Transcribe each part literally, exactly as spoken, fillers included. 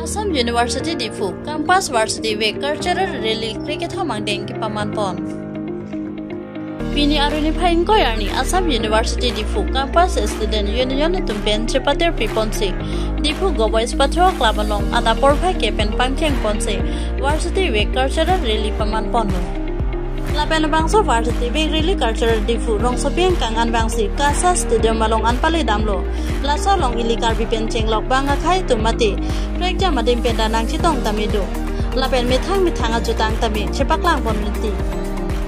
Assam University Diphu Campus Varsity Week Cultural Rally kre kethom angdeng kepaman pon. Pini arni niphai ingkoi arni Assam University Diphu Campus Student Union atum pen chepatir piponsi Diphu Government Sports Club along adap porphai ke pen pangcheng ponsi Varsity Week Cultural Rally paman pon. Lapen labangso Varsity Week Rally Cultural Diphu rongsopi angkang anvangsi KASA Stadium along an pale damlo. Laso along ili Karbi pen chenglok bang akhei atum mate prekjam adim pen danang chetong tame do. Lapen methang methang ajutang tame chepaklang pon rinti.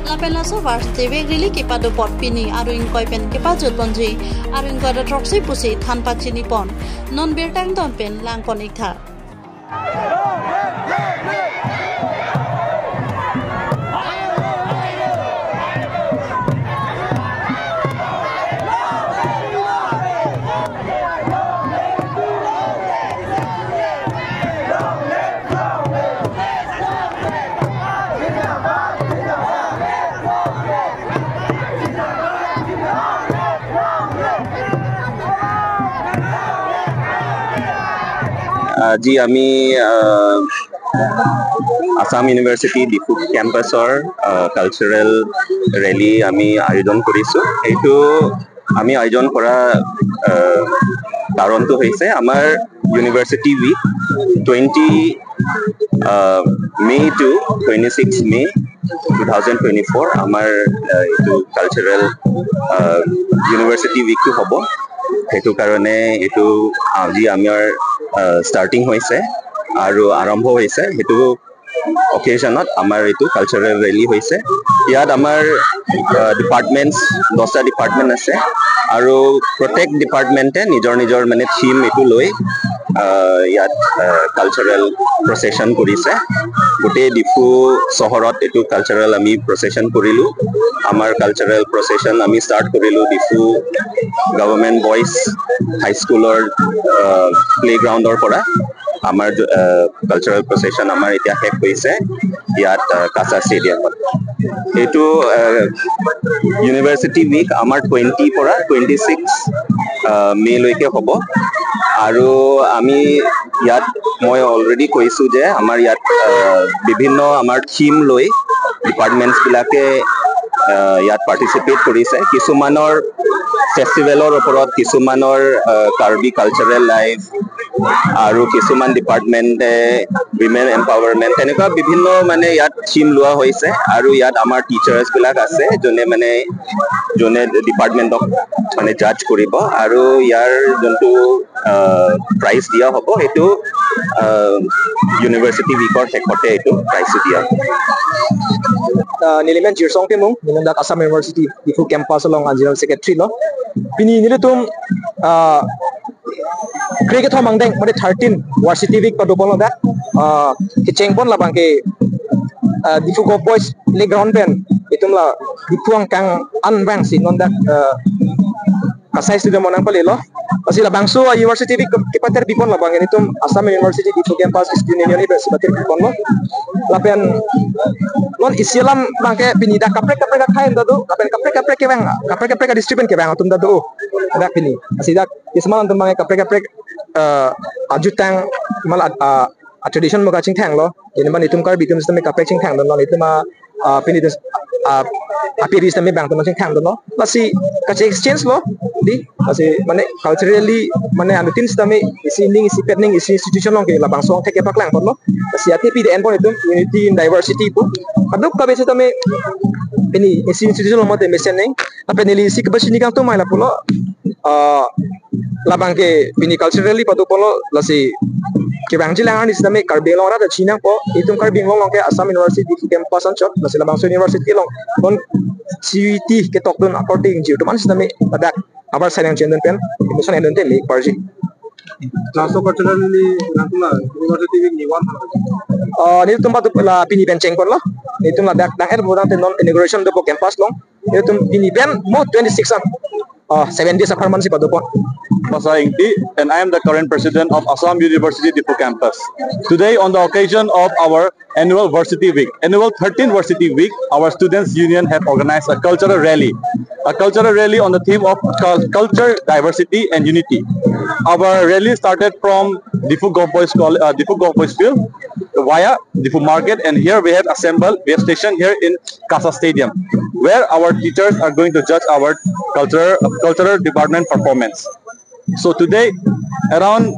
Lapen laso Varsity Week Rally kepado apot pini arni ingkoi pen kepajut ponji arni ingkoi ra throksi pusi than pachini pon. Non birta angton pen lang pon ik tha. আজি আমি আহ, আছাম ইউনিভাৰ্চিটি ডিফু কেম্পাছৰ আহ, cultural rally আমি আয়োজন কৰিছোঁ। এইটো আমি আয়োজন কৰা আহ, কাৰণটো হৈছে আমাৰ ইউনিভাৰ্চিটি উইক টুৱেণ্টি মে টু টুৱেণ্টি ছিক্স মে টু থাউজেণ্ড টুৱেণ্টি ফ'ৰ আমাৰ আহ, এইটো কালচাৰেল ইউনিভাৰ্চিটি উইকটো হ'ব। সেইটো কাৰণে এইটো আজি আমাৰ ষ্টাৰ্টিং হৈছে আৰু আৰম্ভ হৈছে। সেইটো অকেজনত আমাৰ এইটো কালচাৰেল ৰেলী হৈছে। ইয়াত আমাৰ ডিপাৰ্টমেণ্টছ দহটা ডিপাৰ্টমেণ্ট আছে আৰু প্ৰত্যেক ডিপাৰ্টমেণ্টে নিজৰ নিজৰ মানে থিম এইটো লৈ আহ, ইয়াত কালচাৰেল প্ৰচেছন কৰিছে। গোটেই ডিফু চহৰত এইটো কালচাৰেল আমি প্ৰচেছন কৰিলোঁ। আমাৰ কালচাৰেল প্ৰচেছন আমি ষ্টাৰ্ট কৰিলোঁ ডিফু গভৰ্ণমেণ্ট বইজ হাইস্কুলৰ প্লেগ্ৰাউণ্ডৰ পৰা। আমাৰ কালচাৰেল প্ৰচেছন আমাৰ এতিয়া শেষ হৈছে ইয়াত আহ, কাছা ষ্টেডিয়ামত। এইটো ইউনিভাৰ্চিটি উইক আমাৰ টুৱেণ্টি পৰা টুৱেণ্টি ছিক্স মে'লৈকে হ'ব। আৰু আমি ইয়াত মই অলৰেডি কৈছোঁ যে আমাৰ ইয়াত আহ, বিভিন্ন আমাৰ থিম লৈ ডিপাৰ্টমেণ্টছবিলাকে আহ, ইয়াত পাৰ্টিচিপেট কৰিছে। কিছুমানৰ ফেষ্টিভেলৰ ওপৰত, কিছুমানৰ আহ, কাৰ্বি কালচাৰেল লাইফ, আৰু কিছুমান ডিপাৰ্টমেণ্টে উইমেন এম্পাৱাৰমেণ্ট, তেনেকুৱা বিভিন্ন মানে ইয়াত থিম লোৱা হৈছে। আৰু ইয়াত আমাৰ টিচাৰ্ছবিলাক আছে, যোনে মানে যোনে ডিপাৰ্টমেণ্টক মানে জাজ কৰিব আৰু ইয়াৰ যোনটো প্ৰাইজ দিয়া হ'ব সেইটো ইউনিভাৰ্চিটি উইকৰ শেষতে এইটো প্ৰাইজটো দিয়া হ'ব। Uh, nelimen Jirsong Timung, nelimen dak Assam University Diphu campus along an General Secretary lo. Pini nelitum uh, kre kethom angdeng, mane thirteen Varsity Week pado pon lo dak. Uh, kecheng pon labang ke uh, Diphu Govt Boys Playground pen itum la Diphu angkang anvangsi non dak uh, KASA Stadium along nangpalelo. Lasi labangso uh, University Week ke- kepatir pipon labang ke nelitum Assam University Diphu campus Student Union ibe si patir pipon lo. Lapen non isi alam abang ke pini dak kaprek kaprek akhei atum ta do, lapen kaprek kaprek kevang, kaprek kaprek district pen kevang atum ta do. Dak pini. Lasi dak kisman atum abang ke kaprek kaprek uh, ajutang mal ad- uh, a tradition mo kachingthang lo. Ini man itum Karbi itum sitame kaprek chingthang don lo itum a uh, pini itum uh, api ri sitame bang itum chingthang don lo. Lasi kache exchange lo di. Lasi mane culturally mane anutin sitame isi ning isi pet ning isi institution along ke labangso angthek kepaklang pon lo. Lasi athepi de-en pon itum unity in diversity pu. Kaduk kabe sitame pini isi institution along mate mesen ning. Lapen neli isi kebasi ni kang tumai lapulo. Uh, labang ke pini culturally pado pon lo lasi kevangji lang arni sitame Karbi Anglong arat ta chinangpo, itum Karbi Anglong along ke Assam University Diphu campus anchot, lasi labangso university along non C U E T ketok dun according ji itum an sitame ladak abar sai nangcheng dun pen admission en dun te me parji. Laso cultural ni nangkula university ni wan. Uh, nelitum patu la pini pen cheng pon lo. Nelitum ladak dang er bodang te non inauguration dopo campus along. Nelitum pini pen mo twenty six an Uh, seven days apharman si padopo. Basa Ingti, and I am the current president of Assam University Diphu campus. Today, on the occasion of our annual Varsity Week, annual thirteenth Varsity Week, our students union have organized a cultural rally, a cultural rally on the theme of cul- culture, diversity, and unity. Our rally started from Diphu Govt Boys College, uh, Diphu Govt Boys Field, via Diphu Market, and here we have assembled, we have stationed here in Kasa Stadium, where our teachers are going to judge our cultural, cultural department performance. So today, around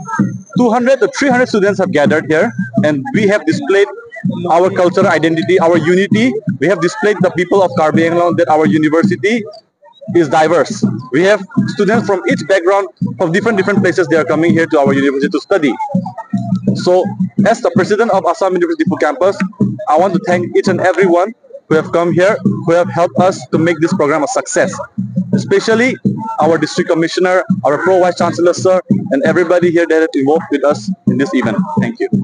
two hundred to three hundred students have gathered here, and we have displayed our cultural identity, our unity. We have displayed the people of Karbi Anglong, that our university is diverse. We have students from each background, from different, different places. They are coming here to our university to study. So, as the president of Assam University Diphu campus, I want to thank each and everyone who have come here, who have helped us to make this program a success. Especially our district commissioner, our pro vice chancellor sir, and everybody here that is involved with us in this event. Thank you.